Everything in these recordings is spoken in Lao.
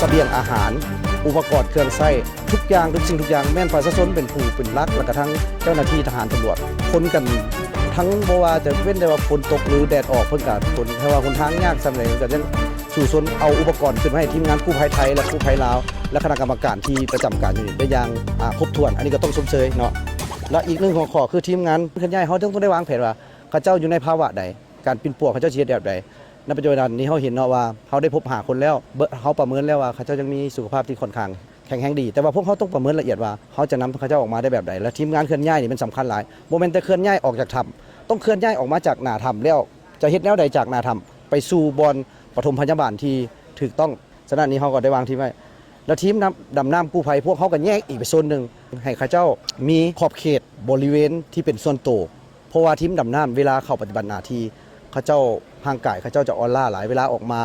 ສະບຽງອາຫານ, ອຸປະກອນເຄື່ອງໃຊ້ ທຸກຢ່າງ ທຸກສິ່ງທຸກຢ່າງ ແມ່ນປະຊາຊົນເປັນຜູ້ເປັນຫຼັກ ແລ້ວກະທັງເຈົ້າໜ້າທີ່ທະຫານຕຳຫຼວດ ຄົນກັນທັງ ບໍ່ວ່າຈະເວັ້ນແຕ່ວ່າຝົນຕົກ ຫຼື ແດດອອກ ເພິ່ນກະທົນ ແຕ່ວ່າຫົນທາງຍາກສ່ຳໃດ ເພິ່ນກະຍັງສູ້ຊົນເອົາອຸປະກອນຂຶ້ນມາໃຫ້ທີມງານກູ້ໄພໄທ ແລະ ກູ້ໄພລາວ ແລະ ຄະນະກຳມະການທີ່ປະຈຳການຢູ່ນີ້ໄດ້ຢ່າງ ອ່າ ຄົບຖ້ວນ. ອັນນີ້ກະຕ້ອງຊົມເຊີຍເນາະ. ແລະ ອີກໜຶ່ງຫົວຂໍ້ຄືທີມງານເຄື່ອນຍ້າຍ ເຮົາຕ້ອງໄດ້ວາງແຜນວ່າ ເຂົາເຈົ້າຢູ່ໃນພາວະໃດ ການປິ່ນປົວເຂົາເຈົ້າຊິເຮັດແບບໃດ. ໃນປັດຈຸບັນນີ້ເຮົາເຫັນເນາະວ່າ ເຮົາໄດ້ພົບຫາຄົນແລ້ວ ເບິ່ງ ເຮົາປະເມີນແລ້ວວ່າ ເຂົາເຈົ້າຍັງມີສຸຂະພາບທີ່ຂ້ອນຂ້າງແຂງແຮງດີ, ແຕ່ວ່າພວກເຮົາຕ້ອງປະເມີນລະອຽດວ່າ ເຮົາຈະນຳເຂົາເຈົ້າອອກມາໄດ້ແບບໃດ ແລະ ທີມງານເຄື່ອນຍ້າຍນີ້ມັນສຳຄັນຫຼາຍ, ບໍ່ແມ່ນແຕ່ເຄື່ອນຍ້າຍອອກຈາກຖ້ຳ, ຕ້ອງເຄື່ອນຍ້າຍອອກມາຈາກໜ້າຖ້ຳແລ້ວ ຈະເຮັດແນວໃດຈາກໜ້າຖ້ຳໄປສູ່ບ່ອນປະຖົມພະຍາບານທີ່ຖືກຕ້ອງ. ສະນັ້ນນີ້ເຮົາກໍໄດ້ວາງທີມໄວ້ ແລ້ວທີມນຳ ດຳນ້ຳກູ້ໄພ ພວກເຮົາກໍແຍກອີກໄປໂຊນໜຶ່ງ ໃຫ້ເຂົາເຈົ້າມີຂອບເຂດບໍລິເວນທີ່ເປັນສ່ວນໂຕ. ເພາະວ່າທີມດຳນ້ຳເວລາເຂົ້າປະຕິບັດໜ້າທີ່ ເຂົາເຈົ້າ ຮ່າງກາຍເຂົາເຈົ້າຈະອ່ອນລ້າຫຼາຍ, ເວລາອອກມາ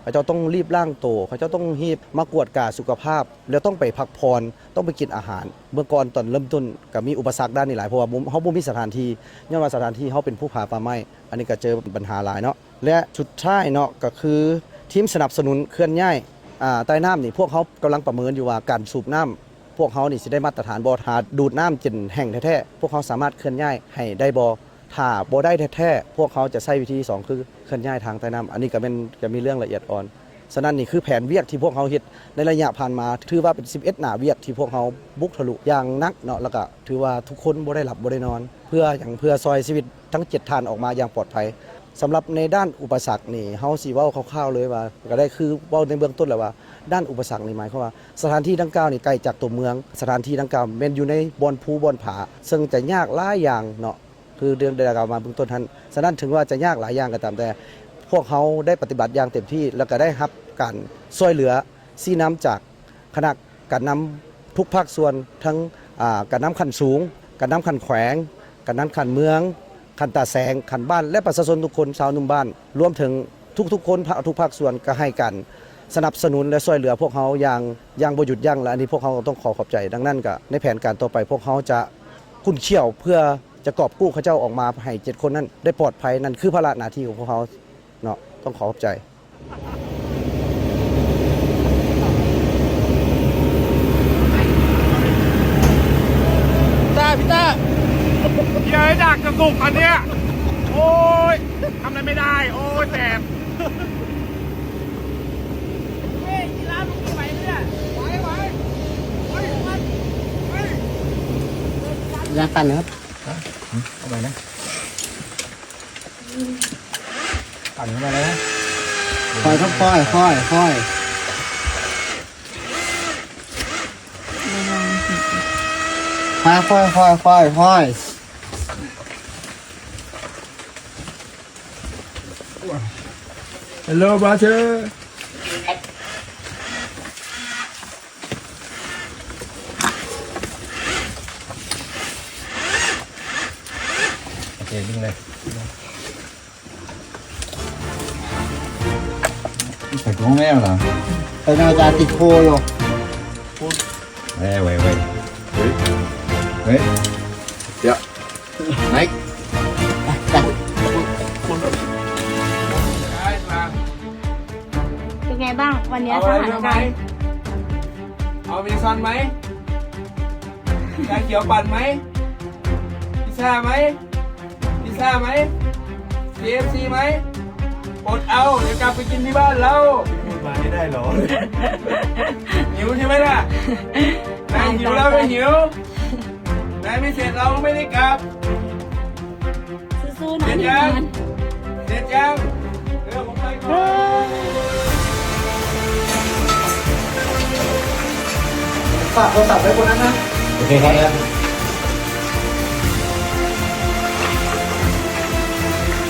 ເຂົາເຈົ້າຕ້ອງລີບລ້າງໂຕ, ເຂົາເຈົ້າຕ້ອງຮີບມາກວດກາສຸຂະພາບ ແລ້ວຕ້ອງໄປພັກຜ່ອນ, ຕ້ອງໄປກິນອາຫານ. ເມື່ອກ່ອນຕອນເລີ່ມຕົ້ນກໍມີອຸປະສັກດ້ານນີ້ຫຼາຍ ເພາະວ່າບໍ່ ເຮົາບໍ່ມີສະຖານທີ່, ຍ້ອນວ່າສະຖານທີ່ເຮົາເປັນພູຜາປ່າໄມ້ ອັນນີ້ກໍເຈີບັນຫາຫຼາຍເນາະ. ແລະ ສຸດທ້າຍເນາະ ກໍຄືທີມສະໜັບສະໜູນເຄື່ອນຍ້າຍ ອ່າ ໃຕ້ນ້ຳນີ້ ພວກເຮົາກຳລັງປະເມີນຢູ່ວ່າການສູບນ້ຳ ພວກເຮົານີ້ຊິໄດ້ມາດຕະຖານບໍ່ ຖ້າດູດນ້ຳຈົນແຫ້ງແທ້ໆ ພວກເຮົາສາມາດເຄື່ອນຍ້າຍໃຫ້ໄດ້ບໍ່? ຖ້າບໍ່ໄດ້ແທ້ໆ ພວກເຮົາຈະໃຊ້ວິທີທີສອງ ຄືເຄື່ອນຍ້າຍທາງໃຕ້ນ້ຳ. ອັນນີ້ກໍແມ່ນ ກໍມີເລື່ອງລະອຽດອ່ອນ. ສະນັ້ນນີ້ຄືແຜນວຽກທີ່ພວກເຮົາເຮັດໃນໄລຍະຜ່ານມາ ຖືວ່າເປັນສິບເອັດໜ້າວຽກທີ່ພວກເຮົາບຸກທະລຸຢ່າງໜັກເນາະ, ແລ້ວກໍຖືວ່າທຸກຄົນບໍ່ໄດ້ຫຼັບບໍ່ໄດ້ນອນ ເພື່ອຫຍັງ? ເພື່ອຊ່ອຍຊີວິດທັງເຈັດທ່ານອອກມາຢ່າງປອດໄພ. ສຳລັບໃນດ້ານອຸປະສັກນີ້ ເຮົາຊິເວົ້າຄ່າວໆເລີຍວ່າ ກໍໄດ້ຄືເວົ້າໃນເບື້ອງຕົ້ນແລ້ວວ່າ ດ້ານອຸປະສັກນີ້ໝາຍຄວາມວ່າ ສະຖານທີ່ດັ່ງກ່າວນີ້ໄກຈາກຕົວເມືອງ, ສະຖານທີ່ດັ່ງກ່າວແມ່ນຢູ່ໃນບ່ອນພູບ່ອນຜາ ເຊິ່ງຈະຍາກຫຼາຍຢ່າງເນາະ ຄືເລື່ອງໄດ້ກ່າວມາເບື້ອງຕົ້ນຫັ້ນ. ສະນັ້ນ ເຖິງວ່າຈະຍາກຫຼາຍຢ່າງກໍຕາມແຕ່ ພວກເຮົາໄດ້ປະຕິບັດຢ່າງເຕັມທີ່ ແລ້ວກໍໄດ້ຮັບການຊ່ວຍເຫຼືອຊີ້ນຳຈາກ ຄະນະການນຳທຸກພາກສ່ວນ ທັງ ອ່າ ການນຳຂັ້ນສູງ, ການນຳຂັ້ນແຂວງ, ການນຳຂັ້ນເມືອງ, ຂັ້ນຕາແສງ, ຂັ້ນບ້ານ ແລະ ປະຊາຊົນທຸກຄົນ ຊາວໜຸ່ມບ້ານ ລວມເຖິງທຸກໆຄົນ ພາກ ທຸກພາກສ່ວນ ກໍໃຫ້ການສະໜັບສະໜູນ ແລະ ຊ່ວຍເຫຼືອພວກເຮົາຢ່າງ ຢ່າງບໍ່ຢຸດຢັ້ງ ແລະ ອັນນີ້ພວກເຮົາກໍຕ້ອງຂໍຂອບໃຈ. ດັ່ງນັ້ນ ກໍໃນແຜນການຕໍ່ໄປ ພວກເຮົາຈະຂຸ້ນຂ້ຽວ ເພື່ອຈະກອບກູ້ເຂົາເຈົ້າອອກມາໃຫ້ເຈັດຄົນນັ້ນໄດ້ປອດໄພ. ນັ້ນຄືພາລະໜ້າທີ່ຂອງພວກເຮົາເນາະ. ຕ້ອງຂໍຂອບໃຈ. พี่ต้า พี่ต้า เย้ย อยากจะสุกอันเนี้ย โอ้ย ทำอะไรไม่ได้ โอ้ย แสบ เฮ้ย ที่ร้านมึงมีไหวไหมเนี่ย ไหว ไหว ไหว ไหว ยากันนะครับ เอาใหม่นะ ปั่นเข้าไปแล้วนะ ค่อยครับ ค่อย ค่อย ค่อย ค่อย ค่อย ค่อย ค่อย ค่อย Hello brother. ໂອເຄ ດຶງເລີຍ. ໃສ່ຂອງແມວລະ ໄປນອນຈາຕິດໂຄຢູ່. ເອີ ໄວໆ ເຮີ້ຍ ເຮີ້ຍ ເດຍ ໄນ เป็นไงบ้างวันนี้ เอาอะไร สถาน เพิ่มไหม การณ์ เอาเมซอนไหม ชาเขียวปั่นไหม พิซซ่าไหม พิซซ่าไหม เคเอฟซีไหม อดเอา เดี๋ยวกลับไปกินที่บ้านเรา พูดมาไม่ได้หรอ หิวใช่ไหมล่ะ นายหิว เราก็หิว นายไม่เสร็จ เราก็ไม่ได้กลับ สู้ๆ นะ เสร็จยัง ทีมงาน เสร็จยัง เออ ผมไปก่อน ฝากโทรศัพท์ไว้บนนั้นนะ โอเคครับ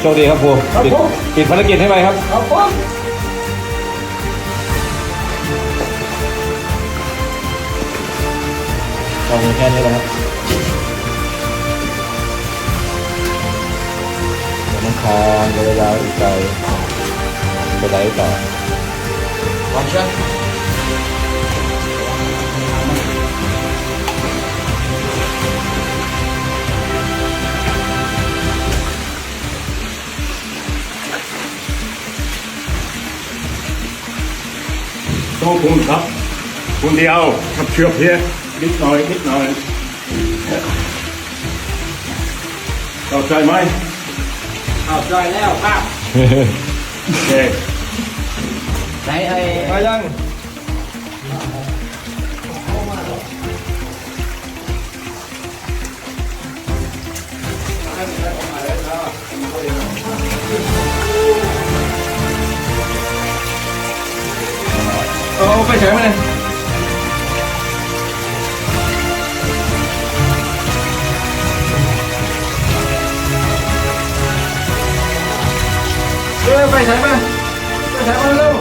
โชคดีครับครู ครับผม ปิด ปิดภารกิจให้ไวครับ ครับผม เอามีแค่นี้แหละครับ เดี๋ยวมันคานไปยาวอีกไกล ไปไหนต่อ โต๊ะผมครับ คนเดียวครับ เชื่อเพียงนิดหน่อย นิดหน่อย เข้าใจไหม เข้าใจแล้วครับ โอเค ไหนไอ้ มายัง เอาไปใส่มาเลย เออ ไปใส่มา ไปใส่มาเร็ว